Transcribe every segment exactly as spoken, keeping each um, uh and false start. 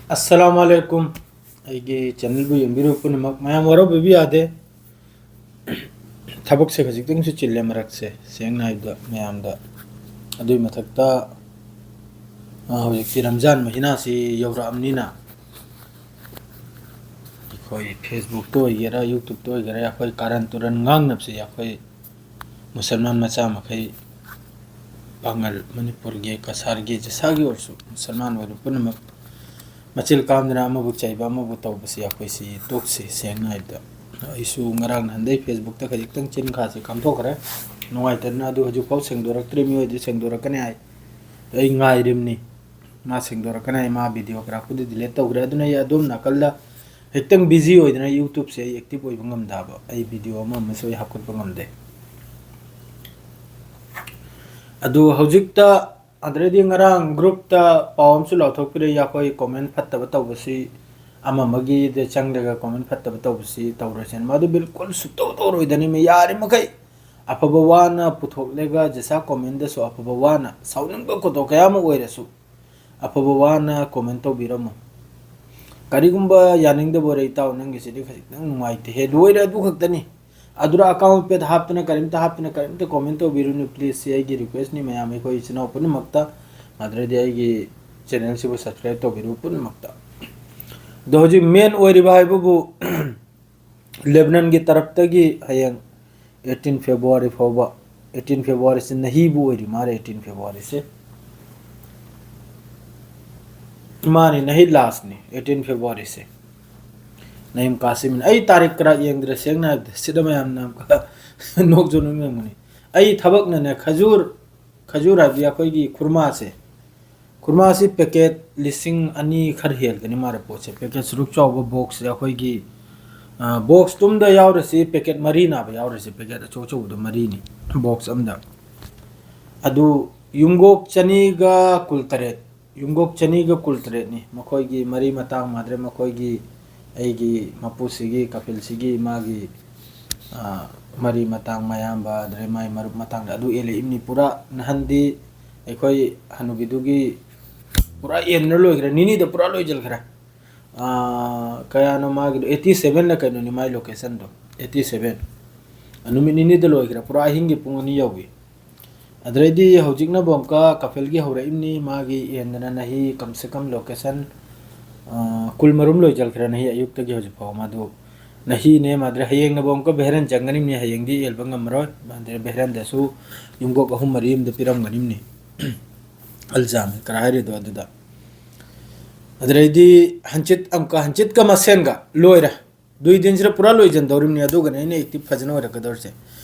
ꯑꯁꯂꯥꯃꯨ ꯑꯂꯥꯏꯀꯨꯝ꯫ ꯑꯩꯒꯤ ꯆꯦꯅꯦꯜꯕꯨ ꯌꯦꯡꯕꯤꯔꯤꯕ ꯄꯨꯝꯅꯃꯛ, ꯃꯌꯥꯝ ꯋꯥꯔꯧꯕꯤꯕ ꯌꯥꯗꯦ꯫ ꯊꯕꯛꯁꯦ ꯈꯖꯤꯛꯇꯪꯁꯨ ꯆꯤꯜꯂꯦ ꯃꯔꯛꯁꯦ, ꯁꯦꯡꯅ ꯍꯥꯏꯕꯗ ꯃꯌꯥꯝꯗ꯫ ꯑꯗꯨꯒꯤ ꯃꯊꯛꯇ, ꯑ, ꯍꯧꯖꯤꯛꯇꯤ ꯔꯝꯖꯥꯟ ꯃꯍꯤꯅꯥꯁꯤ ꯌꯧꯔꯛꯑꯕꯅꯤꯅ, ꯑꯩꯈꯣꯏ ꯐꯦꯁꯕꯨꯛꯇ ꯑꯣꯏꯒꯦꯔꯥ, ꯌꯨꯇ꯭ꯌꯨꯕꯇ ꯑꯣꯏꯒꯦꯔꯥ, ꯑꯩꯈꯣꯏ ꯀꯥꯔꯟ ꯇꯨꯔꯟ ꯉꯥꯡꯅꯕꯁꯦ ꯑꯩꯈꯣꯏ ꯃꯨꯁꯜꯃꯥꯟ ꯃꯆꯥ ꯃꯈꯩ, ꯄꯥꯉꯜ, ꯃꯅꯤꯄꯨꯔꯒꯤ, ꯀꯁꯥꯔꯒꯤ, ꯖꯁꯥꯒꯤ ꯑꯣꯏꯔꯁꯨ ꯃꯨꯁꯜꯃꯥꯟ ꯑꯣꯏꯕ ꯄꯨꯝꯅꯃꯛ ꯃꯆꯤꯜ ꯀꯥꯝꯗꯅ ꯑꯃꯕꯨ ꯆꯩꯕ ꯑꯃꯕꯨ ꯇꯧꯕꯁꯤ ꯑꯩꯈꯣꯏꯁꯤ ꯇꯣꯛꯁꯤ, ꯁꯦꯡꯅ ꯍꯥꯏꯕꯗ꯫ ꯑꯩꯁꯨ ꯉꯔꯥꯡ ꯅꯍꯥꯟꯗꯩ ꯐꯦꯁꯕꯨꯛꯇ ꯈꯖꯤꯛꯇꯪ ꯆꯤꯟ ꯈꯥꯁꯤ ꯀꯥꯝꯊꯣꯛꯈ꯭ꯔꯦ꯫ ꯅꯨꯡꯉꯥꯏꯇꯗꯅ ꯑꯗꯨ ꯍꯧꯖꯤꯛꯐꯥꯎ ꯁꯦꯡꯗꯣꯔꯛꯇ꯭ꯔꯤ꯫ ꯃꯤꯑꯣꯏꯗꯤ ꯁꯦꯡꯗꯣꯔꯛꯀꯅꯤ ꯍꯥꯏ, ꯑꯩ ꯉꯥꯏꯔꯤꯕꯅꯤ꯫ ꯃꯥ ꯁꯦꯡꯗꯣꯔꯛꯀꯅꯤ ꯍꯥꯏ꯫ ꯃꯥ ꯚꯤꯗꯤꯑꯣ ꯒ꯭ꯔꯥꯐꯄꯨꯗꯤ ꯗꯤꯂꯦꯠ ꯇꯧꯈ꯭ꯔꯦ꯫ ꯑꯗꯨꯅ ꯑꯩ ꯑꯗꯣꯝ ꯅꯥꯀꯜꯗ ꯍꯦꯛꯇꯪ ꯕꯤꯖꯤ ꯑꯣꯏꯗꯅ ꯌꯨꯇ꯭ꯌꯨꯕꯁꯦ ꯑꯩ ꯑꯦꯛꯇꯤꯚ ꯑꯣꯏꯕ ꯉꯝꯗꯕ, ꯑꯩ ꯚꯤꯗꯤꯑꯣ ꯑꯃ ꯑꯃꯁꯨ ꯑꯩ ꯍꯥꯞꯀꯠꯄ ꯉꯝꯗꯦ꯫ ꯑꯗꯨ ꯍꯧꯖꯤꯛꯇ ꯑꯗꯨꯗꯩꯗꯤ ꯉꯔꯥꯡ ꯒ꯭ꯔꯨꯞꯇ ꯄꯥꯎ ꯑꯃꯁꯨ ꯂꯥꯎꯊꯣꯛꯄꯤꯔꯛꯏ, ꯑꯩꯈꯣꯏ ꯀꯣꯃꯦꯟ ꯐꯠꯇꯕ ꯇꯧꯕꯁꯤ, ꯑꯃ ꯑꯃꯒꯤꯗ ꯆꯪꯂꯒ ꯀꯣꯃꯦꯟ ꯐꯠꯇꯕ ꯇꯧꯕꯁꯤ ꯇꯧꯔꯣꯏꯁꯦꯅ꯫ ꯃꯗꯨ ꯕꯤꯜꯀꯨꯜ ꯁꯨꯛꯇꯧ ꯇꯧꯔꯣꯏꯗꯅꯤ꯫ ꯃꯤ ꯌꯥꯔꯤꯃꯈꯩ ꯑꯐꯕ ꯋꯥꯅ ꯄꯨꯊꯣꯛꯂꯒ ꯖꯁꯥ ꯀꯣꯃꯦꯟꯗꯁꯨ ꯑꯐꯕ ꯋꯥꯅ, ꯁꯥꯎꯅꯤꯡꯕ ꯈꯣꯠꯇꯣꯛ ꯀꯌꯥ ꯑꯃ ꯑꯣꯏꯔꯁꯨ, ꯑꯐꯕ ꯋꯥꯅ ꯀꯣꯃꯦꯟ ꯇꯧꯕꯤꯔꯝꯃꯨ꯫ ꯀꯔꯤꯒꯨꯝꯕ ꯌꯥꯅꯤꯡꯗꯕ ꯑꯣꯏꯔꯦ, ꯏꯇꯥꯎ, ꯅꯪꯒꯤꯁꯤꯗꯤ ꯈꯖꯤꯛꯇꯪ ꯅꯨꯡꯉꯥꯏꯇꯦꯍꯦ, ꯂꯣꯏꯔꯦ, ꯑꯗꯨ ꯈꯛꯇꯅꯤ꯫ ꯑꯗꯨꯗ ꯑꯦꯀꯥꯎꯟ ꯄꯦꯠ ꯍꯥꯞꯇꯅ, ꯀꯔꯤꯝꯇ ꯍꯥꯞꯇꯅ, ꯀꯔꯤꯝꯇ ꯀꯣꯃꯦꯟ ꯇꯧꯕꯤꯔꯨꯅꯨ, ꯄ꯭ꯂꯤꯖ꯫ ꯁꯤ ꯑꯩꯒꯤ ꯔꯤꯀ꯭ꯋꯦꯁꯅꯤ ꯃꯌꯥꯝ, ꯑꯩꯈꯣꯏ ꯏꯆꯤꯟ ꯏꯅꯥꯎ ꯄꯨꯝꯅꯃꯛꯇ, ꯑꯗꯨꯗꯩꯗꯤ ꯑꯩꯒꯤ ꯆꯦꯅꯦꯜꯁꯤꯕꯨ ꯁꯕꯁꯀ꯭ꯔꯥꯏꯕ ꯇꯧꯕꯤꯔꯨ ꯄꯨꯝꯅꯃꯛꯇ꯫ ꯑꯗꯣ ꯍꯧꯖꯤꯛ ꯃꯦꯟ ꯑꯣꯏꯔꯤꯕ ꯍꯥꯏꯕꯕꯨ, ꯂꯦꯕꯅꯟꯒꯤ ꯇꯔꯞꯇꯒꯤ ꯍꯌꯦꯡ eighteen February ꯐꯥꯎꯕ, eighteen Februaryꯁꯤ ꯅꯍꯤꯕꯨ ꯑꯣꯏꯔꯤ ꯃꯥꯜꯂꯦ, eighteen Februaryꯁꯦ꯫ ꯃꯥꯅꯤ, ꯅꯍꯤ ꯂꯥꯁꯅꯤ eighteen Februaryꯁꯦ꯫ ꯅꯌꯤꯝ ꯀꯥꯁꯤꯝꯅ, ꯑꯩ ꯇꯥꯔꯤꯛ ꯀꯔꯥ ꯌꯦꯡꯗ꯭ꯔꯦ, ꯁꯦꯡꯅ ꯍꯥꯏꯕꯗ꯫ ꯁꯤꯗ ꯃꯌꯥꯝꯅ ꯑꯃꯨꯛꯀ ꯅꯣꯛꯁꯨ ꯅꯣꯛꯅꯤꯡꯉꯝꯒꯅꯤ꯫ ꯑꯩ ꯊꯕꯛꯅꯅꯦ, ꯈꯖꯨꯔ, ꯈꯖꯨꯔ ꯍꯥꯏꯕꯗꯤ ꯑꯩꯈꯣꯏꯒꯤ ꯈꯨꯔꯃꯥꯁꯦ, ꯈꯨꯔꯃꯥꯁꯤ ꯄꯦꯀꯦꯠ ꯂꯤꯁꯤꯡ ꯑꯅꯤ ꯈꯔ ꯍꯦꯜꯂꯒꯅꯤ ꯃꯥꯅ ꯄꯣꯠꯁꯦ꯫ ꯄꯦꯀꯦꯠ ꯁꯨꯔꯨꯛ ꯆꯥꯎꯕ ꯕꯣꯛꯁꯁꯦ ꯑꯩꯈꯣꯏꯒꯤ, ꯑ, ꯕꯣꯛꯁ ꯇꯨꯝꯗ ꯌꯥꯎꯔꯁꯤ, ꯄꯦꯀꯦꯠ ꯃꯔꯤ ꯅꯥꯕ ꯌꯥꯎꯔꯁꯤ, ꯄꯦꯀꯦꯠ ꯑꯆꯧ ꯑꯆꯧꯕꯗꯣ ꯃꯔꯤꯅꯤ ꯕꯣꯛꯁ ꯑꯝꯗ꯫ ꯑꯗꯨ ꯌꯨꯝꯒꯣꯛ ꯆꯅꯤꯒ ꯀꯨꯟꯇꯔꯦꯠ, ꯌꯨꯝꯒꯣꯛ ꯆꯅꯤꯒ ꯀꯨꯟꯇꯔꯦꯠꯅꯤ꯫ ꯃꯈꯣꯏꯒꯤ ꯃꯔꯤ ꯃꯇꯥꯡ ꯃꯥꯗ꯭ꯔꯦ, ꯃꯈꯣꯏꯒꯤ, ꯑꯩꯒꯤ ꯃꯄꯨꯁꯤꯒꯤ, ꯀꯄꯤꯜꯁꯤꯒꯤ, ꯃꯥꯒꯤ, ꯑ, ꯃꯔꯤ ꯃꯇꯥꯡ, ꯃꯌꯥꯝꯕ, ꯑꯗꯨꯗꯩ ꯃꯥꯒꯤ ꯃꯔꯨꯞ ꯃꯇꯥꯡꯗ ꯑꯗꯨ ꯑꯦꯜꯂꯛꯏꯕꯅꯤ ꯄꯨꯔꯥ꯫ ꯅꯍꯥꯟꯗꯤ ꯑꯩꯈꯣꯏ ꯍꯅꯨꯕꯤꯗꯨꯒꯤ ꯄꯨꯔꯥ ꯑꯦꯟꯗꯅ ꯂꯣꯏꯈ꯭ꯔꯦ, ꯅꯤꯅꯤꯗ ꯄꯨꯔꯥ ꯂꯣꯏꯁꯤꯟꯈ꯭ꯔꯦ꯫ ꯑꯥ, ꯀꯌꯥꯅꯣ ꯃꯥꯒꯤꯗꯣ? ꯑꯩꯠꯇꯤ ꯁꯚꯦꯟꯂ ꯀꯩꯅꯣꯅꯤ ꯃꯥꯏ ꯂꯣꯀꯦꯁꯟꯗꯣ, ꯑꯩꯠꯇꯤ ꯁꯚꯦꯟ꯫ ꯅꯨꯃꯤꯠ ꯅꯤꯅꯤꯗ ꯂꯣꯏꯈ꯭ꯔꯦ, ꯄꯨꯔꯥ ꯑꯍꯤꯡꯒꯤ ꯄꯨꯡ ꯑꯅꯤ ꯌꯧꯏ꯫ ꯑꯗꯨꯗꯩꯗꯤ ꯍꯧꯖꯤꯛꯅꯕꯨ ꯑꯃꯨꯛꯀ ꯀꯐꯤꯜꯒꯤ ꯍꯧꯔꯛꯏꯕꯅꯤ, ꯃꯥꯒꯤ ꯑꯦꯟꯗꯅ ꯅꯍꯤ ꯀꯝ ꯁꯦ ꯀꯝ ꯂꯣꯀꯦꯁꯟ, ꯑꯥ, ꯀꯨꯜ ꯃꯔꯨꯝ ꯂꯣꯏꯁꯤꯟꯈ꯭ꯔꯦ ꯅꯍꯤ, ꯑꯌꯨꯛꯇꯒꯤ ꯍꯧꯖꯤꯛ ꯐꯥꯎ ꯃꯥꯗꯨ ꯅꯍꯤꯅꯦ꯫ ꯃꯥꯗ꯭ꯔꯦ ꯍꯌꯦꯡꯅꯕꯨ ꯑꯃꯨꯛꯀ ꯚꯦꯔꯦꯟ ꯆꯪꯒꯅꯤꯕꯅꯤ, ꯍꯌꯦꯡꯗꯤ ꯑꯦꯜꯕ ꯉꯝꯃꯔꯣꯏ꯫ ꯃꯥꯗ꯭ꯔꯦ ꯚꯦꯔꯦꯟꯗꯁꯨ ꯌꯨꯝꯀꯣꯛ ꯑꯍꯨꯝ ꯃꯔꯤ ꯑꯃꯗ ꯄꯤꯔꯝꯒꯅꯤꯕꯅꯤ꯫ ꯑꯜꯖꯥꯃꯦ ꯀꯔꯥꯏ ꯍꯥꯏꯔꯤꯗꯣ ꯑꯗꯨꯗ꯫ ꯑꯗꯨꯗꯩꯗꯤ ꯍꯟꯆꯤꯠ ꯑꯃꯨꯛꯀ, ꯍꯟꯆꯤꯠꯀ ꯃꯁꯦꯟꯒ ꯂꯣꯏꯔꯦ꯫ ꯗꯨꯏ ꯗꯤꯟꯁꯤꯗ ꯄꯨꯔꯥ ꯂꯣꯏꯁꯤꯟꯗꯧꯔꯤꯕꯅꯤ, ꯑꯗꯨꯒꯅꯦ ꯑꯩꯅ ꯑꯦꯛꯇꯤꯚ ꯐꯖꯅ ꯑꯣꯏꯔꯛꯀꯗꯧꯔꯤꯁꯦ꯫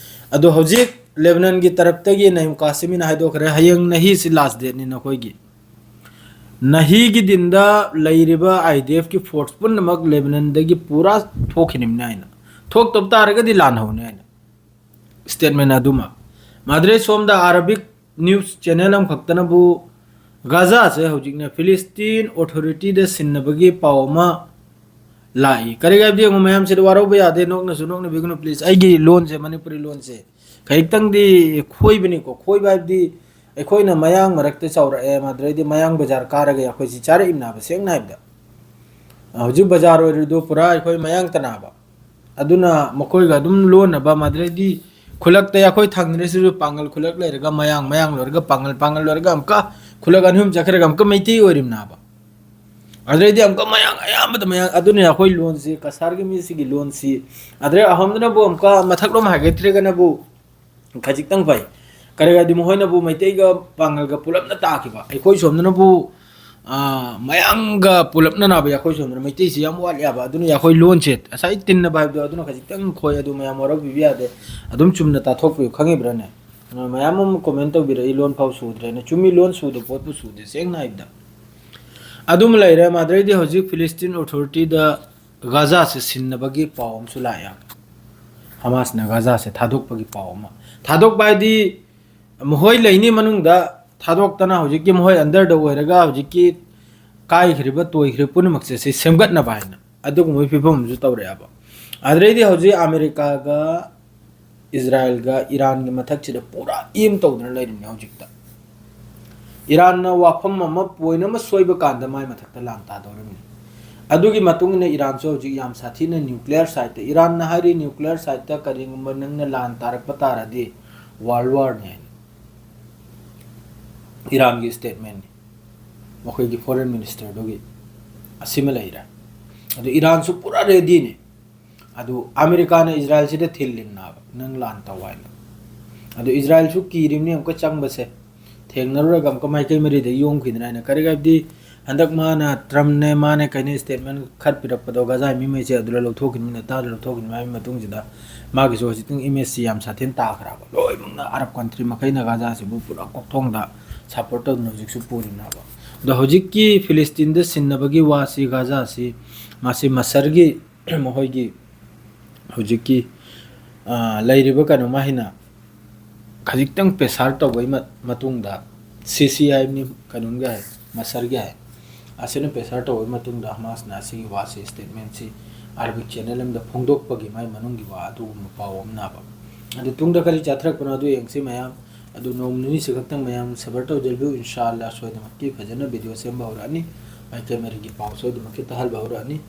ꯑꯗꯣ ꯍꯧꯖꯤꯛ ꯂꯦꯕꯅꯟꯒꯤ ꯇꯔꯞꯇꯒꯤ ꯅꯍꯤꯝ ꯀꯥꯁꯤꯃꯤꯅ ꯍꯥꯏꯗꯣꯛꯈ꯭ꯔꯦ, ꯍꯌꯦꯡ ꯅꯍꯤꯁꯤ ꯂꯥꯁ ꯗꯦꯠꯅꯤ ꯅꯈꯣꯏꯒꯤ꯫ ꯅꯍꯤꯒꯤ ꯗꯤꯟꯗ ꯂꯩꯔꯤꯕ ꯑꯥꯏ ꯗꯤ ꯑꯦꯐꯀꯤ ꯐꯣꯔꯁ ꯄꯨꯝꯅꯃꯛ ꯂꯦꯕꯅꯟꯗꯒꯤ ꯄꯨꯔꯥ ꯊꯣꯛꯈꯤꯅꯤꯕꯅꯤ ꯍꯥꯏꯅ, ꯊꯣꯛꯇꯕ ꯇꯥꯔꯒꯗꯤ ꯂꯥꯟ ꯍꯧꯅꯤ ꯍꯥꯏꯅ ꯁ꯭ꯇꯦꯠꯃꯦꯟ ꯑꯗꯨꯃ꯫ ꯃꯥꯗ꯭ꯔꯦ ꯁꯣꯝꯗ ꯑꯔꯥꯕꯤꯛ ꯅ꯭ꯌꯨꯁ ꯆꯦꯅꯦꯜ ꯑꯃꯈꯛꯇꯅꯕꯨ ꯒꯥꯖꯥꯁꯦ ꯍꯧꯖꯤꯛꯅꯦ ꯐꯤꯂꯤꯁꯇꯤꯟ ꯑꯣꯊꯣꯔꯤꯇꯤꯗ ꯁꯤꯟꯅꯕꯒꯤ ꯄꯥꯎ ꯑꯃ ꯂꯥꯛꯏ꯫ ꯀꯔꯤꯒꯤꯅꯣ ꯍꯥꯏꯕꯗꯤ ꯌꯦꯡꯉꯨ ꯃꯌꯥꯝꯁꯤꯗ ꯋꯥꯔꯧꯕ ꯌꯥꯗꯦ, ꯅꯣꯛꯅꯁꯨ ꯅꯣꯛꯅꯕꯤꯒꯅꯨ ꯄ꯭ꯂꯤꯖ꯫ ꯑꯩꯒꯤ ꯂꯣꯟꯁꯦ, ꯃꯅꯤꯄꯨꯔꯤ ꯂꯣꯟꯁꯦ ꯈꯖꯤꯛꯇꯪꯗꯤ ꯈꯣꯏꯕꯅꯤꯀꯣ꯫ ꯈꯣꯏꯕ ꯍꯥꯏꯕꯗꯤ ꯑꯩꯈꯣꯏꯅ ꯃꯌꯥꯡ ꯃꯔꯛꯇ ꯆꯥꯎꯔꯛꯑꯦ, ꯃꯗꯨꯗꯩꯗꯤ ꯃꯌꯥꯡ ꯕꯖꯥꯔ ꯀꯥꯔꯒ ꯑꯩꯈꯣꯏꯁꯤ ꯆꯥꯔꯛꯏꯕꯅꯦꯕ, ꯁꯦꯡꯅ ꯍꯥꯏꯕꯗ꯫ ꯍꯧꯖꯤꯛ ꯕꯖꯥꯔ ꯑꯣꯏꯔꯤꯗꯣ ꯄꯨꯔꯥ ꯑꯩꯈꯣꯏ ꯃꯌꯥꯡꯇꯅꯦꯕ꯫ ꯑꯗꯨꯅ ꯃꯈꯣꯏꯒ ꯑꯗꯨꯝ ꯂꯣꯟꯅꯕ, ꯃꯗꯨꯗꯩꯗꯤ ꯈꯨꯜꯂꯛꯇ ꯑꯩꯈꯣꯏ ꯊꯪꯅꯔꯤꯁꯤꯁꯨ ꯄꯥꯡꯒꯜ ꯈꯨꯜꯂꯛ ꯂꯩꯔꯒ ꯃꯌꯥꯡ, ꯃꯌꯥꯡ ꯂꯣꯏꯔꯒ ꯄꯥꯡꯒꯜ, ꯄꯥꯡꯒꯜ ꯂꯣꯏꯔꯒ ꯑꯃꯨꯛꯀ ꯈꯨꯜꯂꯛ ꯑꯅꯤ ꯑꯍꯨꯝ ꯆꯠꯈ꯭ꯔꯒ ꯑꯃꯨꯛꯀ ꯃꯩꯇꯩ ꯑꯣꯏꯔꯤꯕꯅꯦꯕ꯫ ꯑꯗꯨꯗꯩꯗꯤ ꯑꯃꯨꯛꯀ ꯃꯌꯥꯡ, ꯑꯌꯥꯝꯕꯗ ꯃꯌꯥꯡ꯫ ꯑꯗꯨꯅ ꯑꯩꯈꯣꯏ ꯂꯣꯟꯁꯤ, ꯀꯁꯥꯔꯒꯤ ꯃꯤꯁꯤꯒꯤ ꯂꯣꯟꯁꯤ, ꯑꯗꯨꯗꯩ ꯑꯍꯣꯝꯗꯅꯕꯨ ꯑꯃꯨꯛꯀ ꯃꯊꯛꯂꯣꯝ ꯍꯥꯏꯒꯠꯈ꯭ꯔꯒꯅꯕꯨ ꯈꯖꯤꯛꯇꯪ ꯐꯩ꯫ ꯀꯔꯤꯒꯤꯅꯣ ꯍꯥꯏꯗꯤ ꯃꯈꯣꯏꯅꯕꯨ ꯃꯩꯇꯩꯒ ꯄꯥꯡꯒꯜꯒ ꯄꯨꯂꯞꯅ ꯇꯥꯈꯤꯕ, ꯑꯩꯈꯣꯏ ꯁꯣꯝꯗꯅꯕꯨ, ꯑꯥ, ꯃꯌꯥꯡꯒ ꯄꯨꯂꯞꯅ ꯅꯥꯕ, ꯑꯩꯈꯣꯏ ꯁꯣꯝꯗꯅ ꯃꯩꯇꯩꯁꯤ ꯌꯥꯝ ꯋꯥꯠꯂꯦꯕ꯫ ꯑꯗꯨꯅ ꯑꯩꯈꯣꯏ ꯂꯣꯟꯁꯦ ꯉꯁꯥꯏ ꯇꯤꯟꯅꯕ ꯍꯥꯏꯕꯗꯣ ꯑꯗꯨꯅ ꯈꯖꯤꯛꯇꯪ ꯈꯣꯏ, ꯑꯗꯨ ꯃꯌꯥꯝ ꯋꯥꯔꯧꯕꯤꯕ ꯌꯥꯗꯦ꯫ ꯑꯗꯨꯝ ꯆꯨꯝꯅ ꯇꯥꯊꯣꯛꯄꯤꯌꯨ, ꯈꯪꯉꯤꯕ꯭ꯔꯥꯅꯦ? ꯑꯥ, ꯃꯌꯥꯝ ꯑꯃ ꯀꯣꯃꯦꯟ ꯇꯧꯕꯤꯔꯛꯏ, "ꯂꯣꯟ ꯐꯥꯎ ꯁꯨꯗ꯭ꯔꯦꯅ"꯫ ꯆꯨꯝꯃꯤ, ꯂꯣꯟ ꯁꯨꯗꯕ ꯄꯣꯠꯄꯨ ꯁꯨꯗꯦ, ꯁꯦꯡꯅ ꯍꯥꯏꯕꯗ꯫ ꯑꯗꯨꯃ ꯂꯩꯔꯦ꯫ ꯃꯗꯨꯗꯩꯗꯤ ꯍꯧꯖꯤꯛ ꯐꯤꯂꯤꯁꯇꯤꯟ ꯑꯣꯊꯣꯔꯤꯇꯤꯗ ꯒꯥꯖꯥꯁꯦ ꯁꯤꯟꯅꯕꯒꯤ ꯄꯥꯎ ꯑꯃꯁꯨ ꯂꯥꯛꯑꯦ꯫ ꯍꯃꯥꯁꯅ ꯒꯥꯖꯥꯁꯦ ꯊꯥꯗꯣꯛꯄꯒꯤ ꯄꯥꯎ ꯑꯃ꯫ ꯊꯥꯗꯣꯛꯄ ꯍꯥꯏꯗꯤ ꯃꯈꯣꯏ ꯂꯩꯅꯤ ꯃꯅꯨꯡꯗ ꯊꯥꯗꯣꯛꯇꯅ ꯍꯧꯖꯤꯛꯀꯤ ꯃꯈꯣꯏ ꯑꯟꯗꯔꯗ ꯑꯣꯏꯔꯒ ꯍꯧꯖꯤꯛꯀꯤ ꯀꯥꯏꯈ꯭ꯔꯤꯕ, ꯇꯣꯏꯈ꯭ꯔꯤꯕ ꯄꯨꯝꯅꯃꯛꯁꯦ ꯁꯤ ꯁꯦꯝꯒꯠꯅꯕ ꯍꯥꯏꯅ ꯑꯗꯨꯒꯨꯝꯕꯒꯤ ꯐꯤꯕꯝ ꯑꯃꯁꯨ ꯇꯧꯔꯛꯑꯦꯕ꯫ ꯑꯗꯨꯗꯩꯗꯤ ꯍꯧꯖꯤꯛ ꯑꯃꯦꯔꯤꯀꯥꯒ ꯏꯖꯔꯥꯏꯜꯒ ꯏꯔꯥꯟꯒꯤ ꯃꯊꯛꯁꯤꯗ ꯄꯨꯔꯥ ꯑꯦꯝ ꯇꯧꯗꯅ ꯂꯩꯔꯤꯕꯅꯦ ꯍꯧꯖꯤꯛꯇ꯫ ꯏꯔꯥꯟꯅ ꯋꯥꯐꯝ ꯑꯃ, point ꯑꯃ ꯁꯣꯏꯕ ꯀꯥꯟꯗ ꯃꯥꯏ ꯃꯊꯛꯇ ꯂꯥꯟ ꯇꯥꯗꯧꯔꯤꯕꯅꯤ꯫ ꯑꯗꯨꯒꯤ ꯃꯇꯨꯡ ꯏꯟꯅ ꯏꯔꯥꯟꯁꯨ ꯍꯧꯖꯤꯛ ꯌꯥꯝ ꯁꯥꯊꯤꯅ nuclear sideꯇ, ꯏꯔꯥꯟꯅ ꯍꯥꯏꯔꯤ nuclear sideꯇ ꯀꯔꯤꯒꯨꯝꯕ ꯅꯪꯅ ꯂꯥꯟ ꯇꯥꯔꯛꯄ ꯇꯥꯔꯗꯤ world warꯅꯤ ꯍꯥꯏꯅ ꯏꯔꯥꯟꯒꯤ statementꯅꯤ, ꯃꯈꯣꯏꯒꯤ foreign ministerꯗꯨꯒꯤ꯫ ꯑꯁꯤꯃ ꯂꯩꯔꯦ꯫ ꯑꯗꯨ ꯏꯔꯥꯟꯁꯨ ꯄꯨꯔꯥ readyꯅꯤ꯫ ꯑꯗꯨ ꯑꯃꯦꯔꯤꯀꯥꯅ ꯏꯖꯔꯥꯏꯜꯁꯤꯗ ꯊꯤꯜꯂꯤꯕꯅꯦꯕ, ꯅꯪ ꯂꯥꯟ ꯇꯧ ꯍꯥꯏꯅ꯫ ꯑꯗꯨ ꯏꯖꯔꯥꯏꯜꯁꯨ ꯀꯤꯔꯤꯕꯅꯤ ꯑꯃꯨꯛꯀ ꯆꯪꯕꯁꯦ, ꯊꯦꯡꯅꯔꯨꯔꯒ ꯑꯃꯨꯛꯀ ꯃꯥꯏꯀꯩ ꯃꯔꯤꯗ ꯌꯣꯝꯈꯤꯗꯅ ꯍꯥꯏꯅ꯫ ꯀꯔꯤ ꯍꯥꯏꯕꯗꯤ, ꯍꯟꯗꯛ ꯃꯥꯅ, ꯇ꯭ꯔꯝꯅꯦ, ꯃꯥꯅꯦ ꯀꯩꯅꯦ statement ꯈꯔ ꯄꯤꯔꯛꯄꯗꯣ, ꯒꯖꯥꯒꯤ ꯃꯤꯃꯩꯁꯦ ꯑꯗꯨꯗ ꯂꯧꯊꯣꯛꯈꯤꯅꯤ, ꯅꯦꯇꯥꯟꯗ ꯂꯧꯊꯣꯛꯈꯤꯅꯤ ꯍꯥꯏꯕ ꯃꯇꯨꯡꯁꯤꯗ ꯃꯥꯒꯤꯁꯨ ꯍꯧꯖꯤꯛꯇꯤ imageꯁꯤ ꯌꯥꯝ ꯁꯥꯊꯤꯅ ꯇꯥꯈ꯭ꯔꯕ꯫ ꯂꯣꯏꯅꯃꯛꯅ, ꯑꯔꯕ country ꯃꯈꯩꯅ ꯒꯖꯥꯁꯤꯕꯨ ꯄꯨꯔꯥ ꯀꯣꯛꯊꯣꯡꯗ support ꯇꯧꯗꯨꯅ ꯍꯧꯖꯤꯛꯁꯨ ꯄꯨꯔꯤꯕꯅꯦꯕ꯫ ꯑꯗꯣ ꯍꯧꯖꯤꯛꯀꯤ ꯐꯤꯂꯤꯁꯇꯤꯟꯗ ꯁꯤꯟꯅꯕꯒꯤ ꯋꯥꯁꯤ, ꯒꯖꯥꯁꯤ, ꯃꯁꯤ ꯃꯁꯔꯒꯤ, ꯃꯈꯣꯏꯒꯤ ꯍꯧꯖꯤꯛꯀꯤ, ꯑ, ꯂꯩꯔꯤꯕ ꯀꯩꯅꯣ ꯃꯥ ꯍꯥꯏꯅ ꯈꯖꯤꯛꯇꯪ pressure ꯇꯧꯕꯒꯤ ꯃ-, ꯃꯇꯨꯡꯗ, ꯁꯤꯁꯤ ꯍꯥꯏꯕꯅꯤ, ꯀꯩꯅꯣꯝꯒꯤ ꯍꯥꯏ, ꯃꯁꯔꯒꯤ ꯍꯥꯏ, ꯑꯁꯤꯅ pressure ꯇꯧꯕꯒꯤ ꯃꯇꯨꯡꯗ ꯍꯃꯥꯁꯅ ꯑꯁꯤꯒꯤ ꯋꯥꯁꯤ, statementꯁꯤ Arabic channel ꯑꯃꯗ ꯐꯣꯡꯗꯣꯛꯄꯒꯤ ꯃꯥꯏ ꯃꯅꯨꯡꯒꯤ ꯋꯥ ꯑꯗꯨꯒꯨꯝꯕ ꯄꯥꯎ ꯑꯃꯅꯦꯕ꯫ ꯑꯗꯨ ꯇꯨꯡꯗ ꯀꯔꯤ ꯆꯠꯊꯔꯛꯄꯅꯣ ꯑꯗꯨ ꯌꯦꯡꯁꯤ ꯃꯌꯥꯝ꯫ ꯑꯗꯨ ꯅꯣꯡ ꯅꯤꯅꯤꯁꯤ ꯈꯛꯇꯪ ꯃꯌꯥꯝ ꯁꯕꯔ ꯇꯧꯖꯕꯤꯌꯨ꯫ ꯏꯟꯁꯥ ꯑꯜꯂꯥ ꯁꯣꯏꯗꯅꯃꯛꯀꯤ ꯐꯖꯅ video ꯁꯦꯝꯕ ꯍꯧꯔꯛꯑꯅꯤ꯫ ꯃꯥꯏꯀꯩ ꯃꯔꯤꯒꯤ ꯄꯥꯎ ꯁꯣꯏꯗꯅꯃꯛꯀꯤ ꯇꯥꯍꯟꯕ ꯍꯧꯔꯛꯑꯅꯤ꯫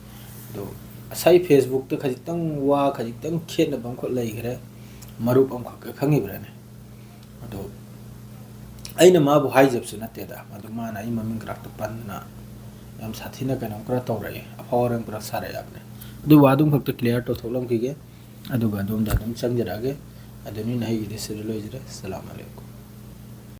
ꯑꯗꯣ ꯉꯁꯥꯏ Facebookꯇ ꯈꯖꯤꯛꯇꯪ ꯋꯥ ꯈꯖꯤꯛꯇꯪ ꯈꯦꯠꯅꯕ ꯑꯃꯈꯛ ꯂꯩꯈ꯭ꯔꯦ꯫ ꯃꯔꯨꯞ ꯑꯃꯈꯛꯀ ꯈꯪꯉꯤꯕ꯭ꯔꯥꯅꯦ? ꯑꯗꯣ ꯑꯩꯅ ꯃꯥꯕꯨ ꯍꯥꯏꯖꯕꯁꯨ ꯅꯠꯇꯦꯗ, ꯃꯗꯨ ꯃꯥꯅ ꯑꯩ ꯃꯃꯤꯡ ꯀꯔꯥꯛꯇ ꯄꯟꯗꯅ ꯌꯥꯝ ꯁꯥꯊꯤꯅ ꯀꯩꯅꯣꯝ ꯈꯔ ꯇꯧꯔꯛꯑꯦ, ꯑꯐꯥꯎ ꯑꯔꯥꯡ ꯈꯔ ꯁꯥꯔꯛꯑꯦ ꯍꯥꯏꯕꯅꯦ꯫ ꯑꯗꯨ ꯋꯥꯗꯨꯝ ꯈꯛꯇ clear ꯇꯧꯊꯣꯛꯂꯝꯈꯤꯒꯦ, ꯑꯗꯨꯒ ꯑꯗꯣꯝꯗ ꯑꯗꯨꯝ ꯆꯪꯖꯔꯛꯑꯒꯦ꯫ ꯑꯗꯨꯅꯤ ꯅꯍꯩꯒꯤꯗꯤ ꯁꯤꯗ ꯂꯣꯏꯖꯔꯦ꯫ ꯑꯁꯂꯥꯃꯨ ꯑꯂꯩꯀꯨꯝ꯫